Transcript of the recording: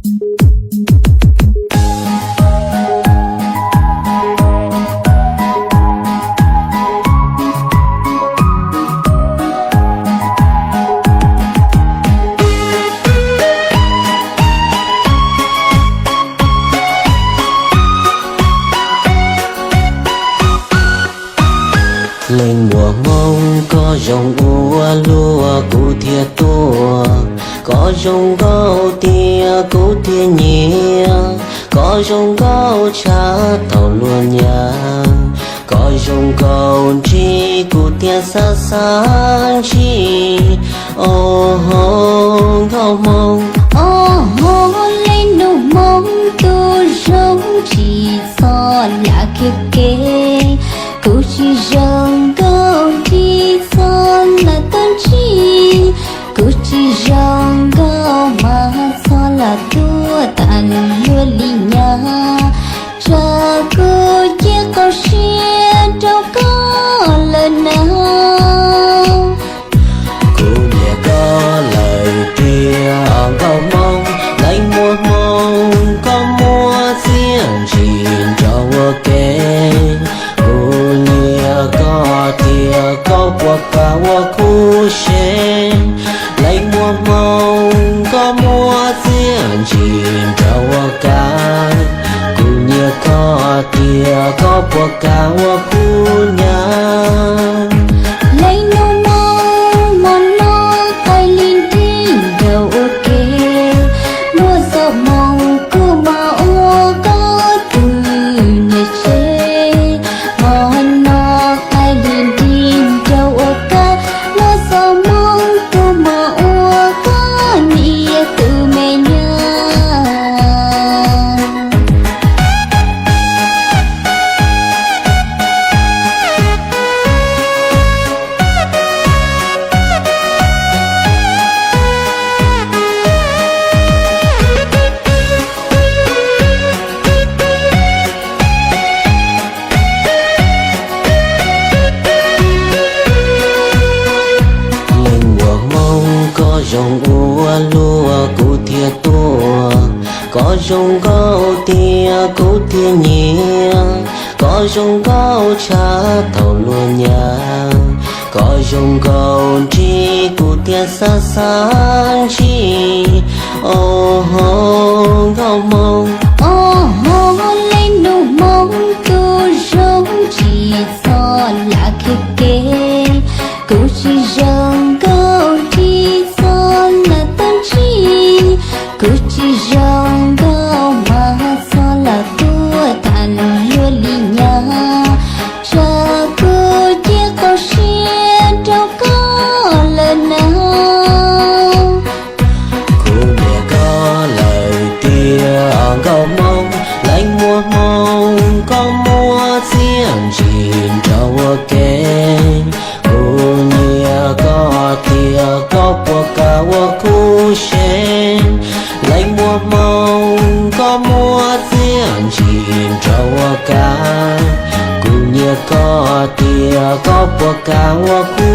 Leej muam Hmoob, koj zoo ua luaj kuv thiaj tuaj, koj zoo nkauj tiag kuv thiaj nyiam, koj zoo nkauj tshaj thaum luag nyav, koj zoo nkauj ntsig kuv thiaj xav xav ntsig. Au hau nkauj Hmoob, au hau leej nus Hmoob tus zoo, tsis txhob lam khiav kev, kuv tsis zoo nkauj ntsig txhob lam tuaj ntsig, kuv tsis zoo nkauj mas txhob lam tuaj tas luag li nyav, tsam kuv cia qau siab rau koj lawm na. Kuv nyiam koj lawm tiag nkauj Hmoob, leej muam Hmoob, koj muaj txiaj ntsig nrog ua ke. Kuv nyiam koj tiag, koj puas kam ua khub sev? Leej muam Hmoob, koj muaj txiaj ntsig nrog ua ke. Kuv nyiam koj tiag, koj puas kam ua khub nyav? Leej nus Hmoob, hmo no qaij li nrig nraug ua ke, muaj txoj hmoo kuv mam ua koj tus niam tsev. Hmo no qaij li nrig nraug ua ke, muaj txoj hmoo kuv mam ua koj niam tus me nyuam. Leej muam Hmoob, koj zoo ua luaj kuv thiaj tuaj, koj zoo nkauj tiag kuv thiaj nyiam, koj zoo nkauj tshaj thaum luag nyav, koj zoo nkauj ntsig kuv thiaj xav xav ntsig. Au hau nkauj Hmoob, au hau leej nus Hmoob tus zoo, tsis txhob lam khiav kev, kuv tsis zoo nkauj ntsig txhob lam tuaj ntsig, kuv tsis zoo nkauj mas txhob lam tuaj tas luag li nyav, tsam kuv cia qau siab rau koj lawm na. Kuv nyiam koj lawm tiag nkauj Hmoob, leej muam Hmoob, koj muaj txiaj ntsig nrog ua ke. Kuv nyiam koj tiag, koj puas kam ua khub sev? Leej muam Hmoob, koj muaj txiaj ntsig nrog ua ke. Kuv nyiam koj tiag, koj puas kam ua khub